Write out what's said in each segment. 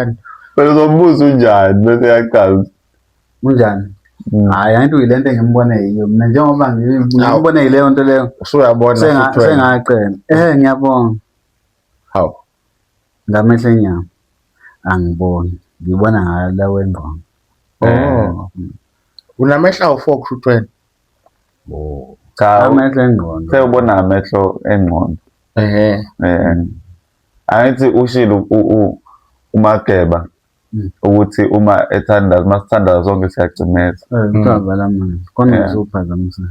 Ngiyamthanda. Phela uzombuza unjani bese uyachaza. Unjani? Hhayi, angithi uyilento engimbone yiyo mina njengoba ngimbone yileyo nto leyo. Usuyabona futhi wena. Sengaqela. Eh, ngiyabonga. Hawu. Ngamehlo enyama angiboni, ngibona ngalawa engqondo. Oh. Unamehlo awu-four kusho ukuthi wena. Oh. Cha, Amehlo engqondo. sewubona ngamehlo engqondo. Ehhe. Eh. Angithi ushilo uMageba ukuthi uma ethandaza, uma sithandaza sonke siyacimeza. Eh, kuthiwa vala amehlo. Khona uzophazamisana.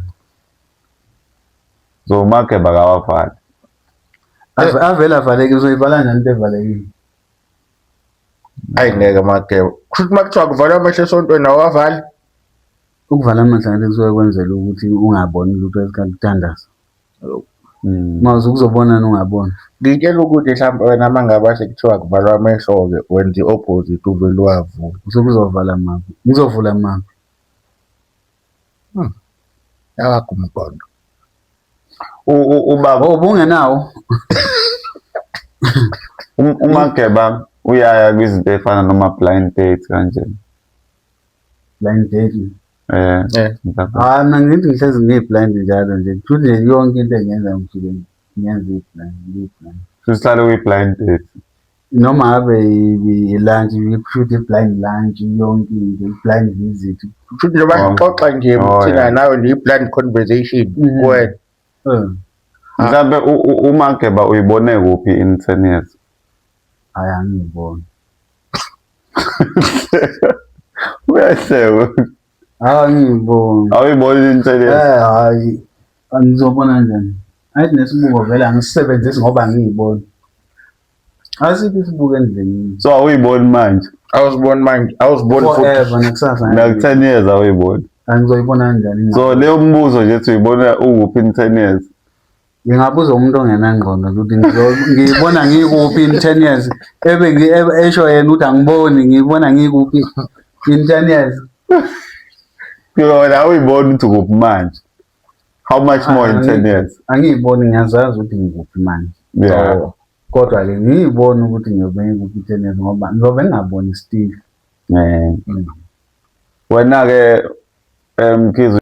So uMageba akawavali. Avele avalekile, uzoyivala kanjani into evalekile? Ayi ngeke Mageba. Kusho ukuthi uma kuthiwa kuvalwa amehlo esontweni awavali. Ukuvala amehlo ngathi kusuke kwenzela ukuthi ungaboni lutho esikhathi kuthandaza. Uma uzobona ungaboni. Ngitshela ukuthi mhlawumbe wena uma ngabe sekuthiwa kuvalwa amehlo-ke wenza i-opposite uvele uwavule. Usuke uzovala maphi? Ngizovula maphi? Awakho umqondo. Ubaba Oh, ubungenawo. uMageba uyaya kwizinto ey'fana noma blind date kanje. Blind date. Eh. Eh. Mhlawumbe. Hayi, mina ngithi ngihlezi ngiyi-blind njalo nje. Kusho nje yonke into engiyenza ngisuke ngiyenza i-blind, ngiyi-blind. Sihlale kwi-blind date. Noma ngabe i-lunch, kusho i-blind lunch, yonke into, i-blind visit. Kusho ukuthi njengoba Oh. sixoxa nje Oh, thina yeah. nawe nje i-blind conversation kuwena. Eh, Mhlambe uMageba uyibone kuphi in 10 years? Hhayi, angiyiboni. Uyahleka. Hhayi, angiyiboni. Awuyiboni in 10 years? Eh, hhayi, angizobona kanjani? Angithi nesibuko vele angisisebenzisi ngoba angiyiboni. Asikho isibuko endlini. So awuyiboni manje. Awuziboni manje, awuziboni futhi. Forever nakusasa. Naku 10 years awuyiboni. Angizoyibona kanjani? So leyo mbuzo nje ethi uyibona ukuphi in 10 years? Ngingabuza umuntu ongenangqondo ukuthi ngiyibona ngikuphi in 10 years ebe esho yena ukuthi angiboni ngiyibona ngikuphi in 10 years. Yona awuyiboni ukuthi ukuphi manje. How much more in 10 years? Angiyiboni, ngiyazazi ukuthi ngikuphi manje. Yeah. Oh. Kodwa-ke ngiyiboni ukuthi ngiyobe ngikuphi 10 years ngoba ngiyobe ngingaboni still. Eh. Wena ke Mkhize.